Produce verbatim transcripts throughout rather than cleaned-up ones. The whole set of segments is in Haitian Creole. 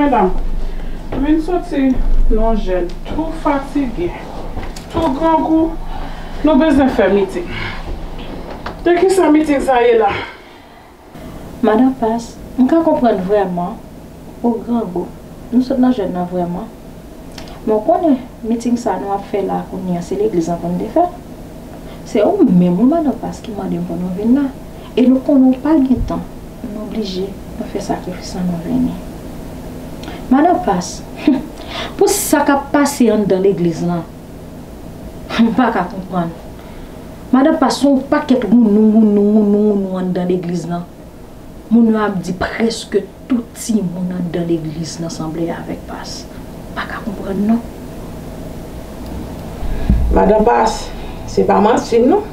Medam, nou vin soti nan yon jèn tou fatige, tou grangou, nou bezwen fè miting. De kisa miting sa ye la? Madan Pas, m ka konprann vrèman, ou grangou. Nou sot nan jèn nan vrèman. Men w konnen, miting sa nou ap fè la kounye a, se legliz lan pou n te fè. Se ou menm wi Madan Pas ki mande m pou nou vin la. E nou konnen w pa gen tan. Nou oblije, nou fè sakrifis lan nou vini. Madan Pas, pou sa k ap pase anndan legliz lan, m pa ka konprann. Madan Pas, se yon pakèt wounou, wounou, wounou, wounou anndan legliz lan. Moun yo ap di prèske tout timoun anndan legliz lan sanble avèk Pas. Pa ka konprann non. Madan Pas, se pa manti non.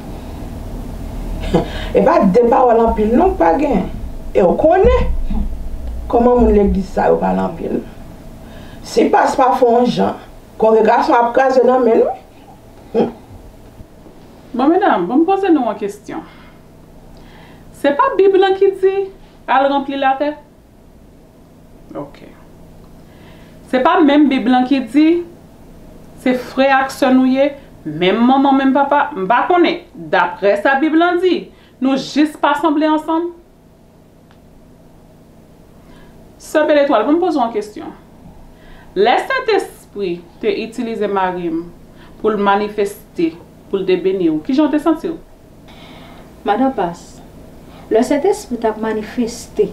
E pa de pawòl anpil non k pa gen. E w konnen kòman moun legliz sa yo pale anpil. Si Pas pa fè yon jan, kongregasyon ap kraze nan men l wi. Bon medam, bon m poze nou yon kesyon. Se pa Bib lan ki di al ranpli latè? Ok. Se pa menm Bib lan ki di se frè ak sè nou ye, menm manman, menm papa? M pa konnen. Daprè sa Bib lan di, nou jis pa sanble ansanm. Sè Bèl Etwal, ban m poze w yon kesyon. Lè Sentespri te itilize mari m pou l manifeste, pou l te beni w, kijan w te santi w? Madan Pas, lè Sentespri t ap manifeste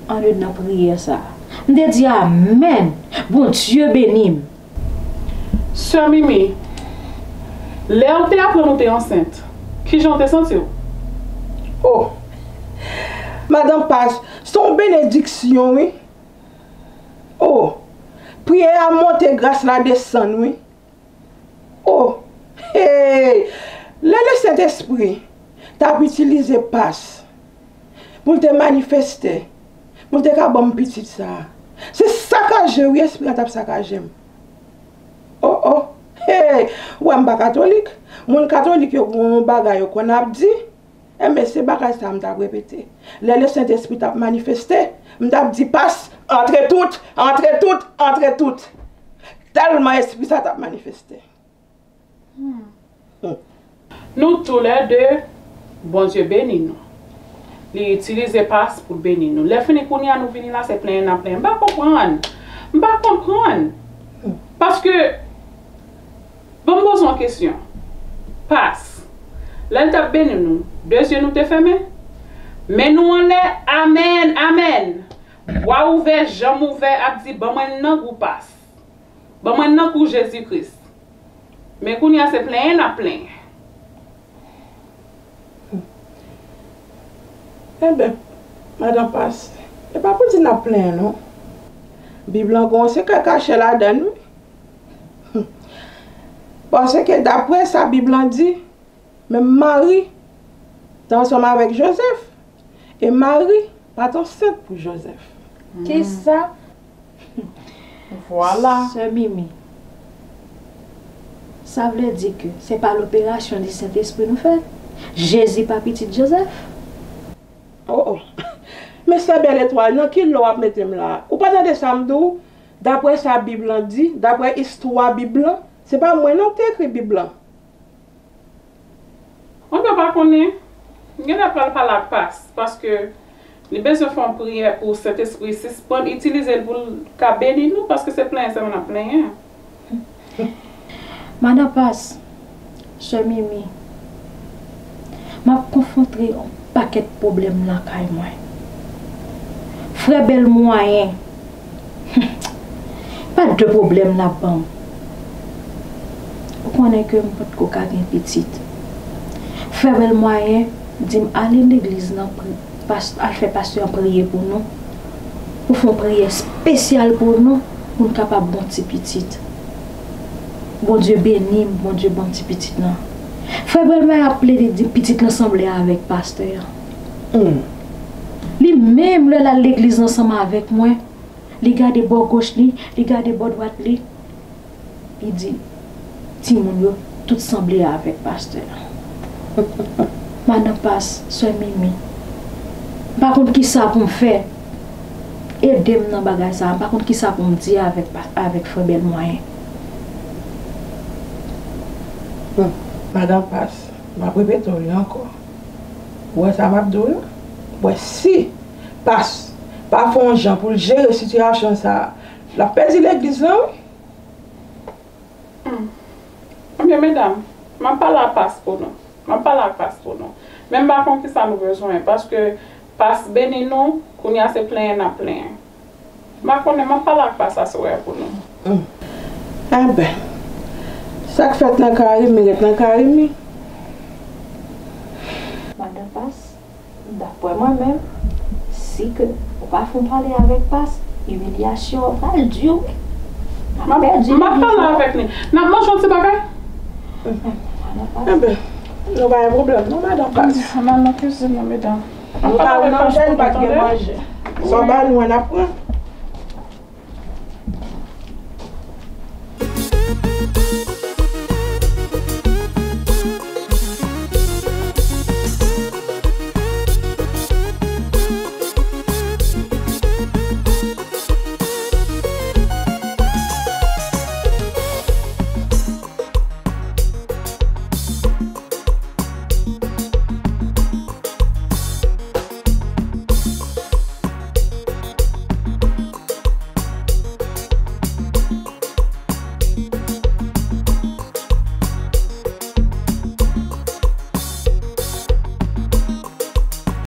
andedan priyè sa a, m te di amèn, Bondye beni m. Sè Mimi, lè w te aprann ou te ansent, kijan w te santi w? Oh! Madan Pas, se yon benediksyon wi. Oh! Priyè a monte, gras la desann wi. Oh! Hey! Lè Lesentespri t ap itilize Pas pou l te manifeste, pou l te ka ban m pitit sa a. Se sakaje wi, espri an t ap sakaje m. Oh oh! Hey! Ou wè m pa katolik. Moun katolik yo gen yon bagay yo konn ap di. Enben se bagay sa a m t ap repete. Lè Lesentespri t ap manifeste, m t ap di Pas, antre tout, antre tout, antre tout. Tèlman espri sa t ap manifeste. Nou toulède, Bondye beni nou. Li itilize Pas pou l beni nou. Lè fini kounye a nou vini la se plenyen n ap plenyen. M pa konprann. M pa konprann. Paske, ban m poze w yon kesyon. Pas, lè l t ap beni nou, de zye nou te fèmen? Men nou anlè, amèn, amèn. Bwa ouvè, janm ouvè ap di ban mwen nan gou Pas. Ban mwen nan kou Jezi Kris. Men kounye a se plenyen n ap plenyen. Enben, madan Pas, e pa pou di n ap plenyen non. Bib lan gen yon sekrè kache ladan l wi. Paske daprè sa Bib lan di, menm Mari te ansanm avèk Jozèf, e Mari pa t ansent pou Jozèf. Kisa? Vwala. Sè Mimi, sa vle di ke se pa loperasyon di Sentespri nou fè? Jezi pa pitit Jozèf? Oh oh. Men sè Bèl Etwal, nan ki lò w ap mete m la a? Ou pa tande sa m di w? Daprè sa Bib lan di, daprè istwa Bib lan, se pa mwen non k te ekri Bib lan. Mwen menm pa konnen. M genlè pral pale ak Pas, paske li bezwen fè yon priyè pou Sentespri sispann itilize l pou l ka beni nou, paske se plenyen sèlman n ap plenyen. Madan Pas, sè Mimi, m ap konfwonte yon pakèt pwoblèm lakay mwen. Frè Bèl Mwayen, pa de pwoblèm l ap ban m. Ou konnen ke m potko ka gen pitit. Frè Bèl Mwayen di m ale legliz nan pri, pas, al fè pastè an priye pou nou, pou fè yon priyè espesyal pou nou, pou n kapab bon ti pitit. Bondye beni m, Bondye ban m ti pitit lan. Frè Bèl Mwayen ap plede di pitit lan sanble avèk pastè an. Li menm lè l al legliz ansanm avèk mwen, li gade bò goch li, li gade bò dwat li, li di, timoun yo tout sanble avèk pastè a. Madan Pas, sè Mimi, m pa konn kisa pou m fè. Ede m nan bagay sa a, m pa konn kisa pou m di avèk pa- avèk frè Bèl Mwayen. Madan Pas, m ap repete w li ankò. Ou wè sa m ap di w la? Ou wè si Pas pa fè yon jan pou l jere sitiyasyon sa a, l ap pèdi legliz lan wi. Hmm. Ebyen medam, m ap pale a Pas pou nou. M ap pale ak Pas pou nou. Men m pa konn kisa nou bezwen, paske Pas beni nou, kounye a se plenyen n ap plenyen. M pa konnen, m ap pale ak Pas aswè a pou nou. Enben, sa k fèt nan Karimi ret nan Karimi. Madan Pas, daprè mwen menm, si ke ou pa fon pale avèk Pas, imilyasyon an pral di wi. M ap m ap pale avèk li. N ap manje yon ti bagay. Enben, nou pa gen pwoblèm non, madan Pas. Ann al nan kizin nan, medam. Nou pa manje, nou pa t gen manje. Sa w ba nou an, n ap pran.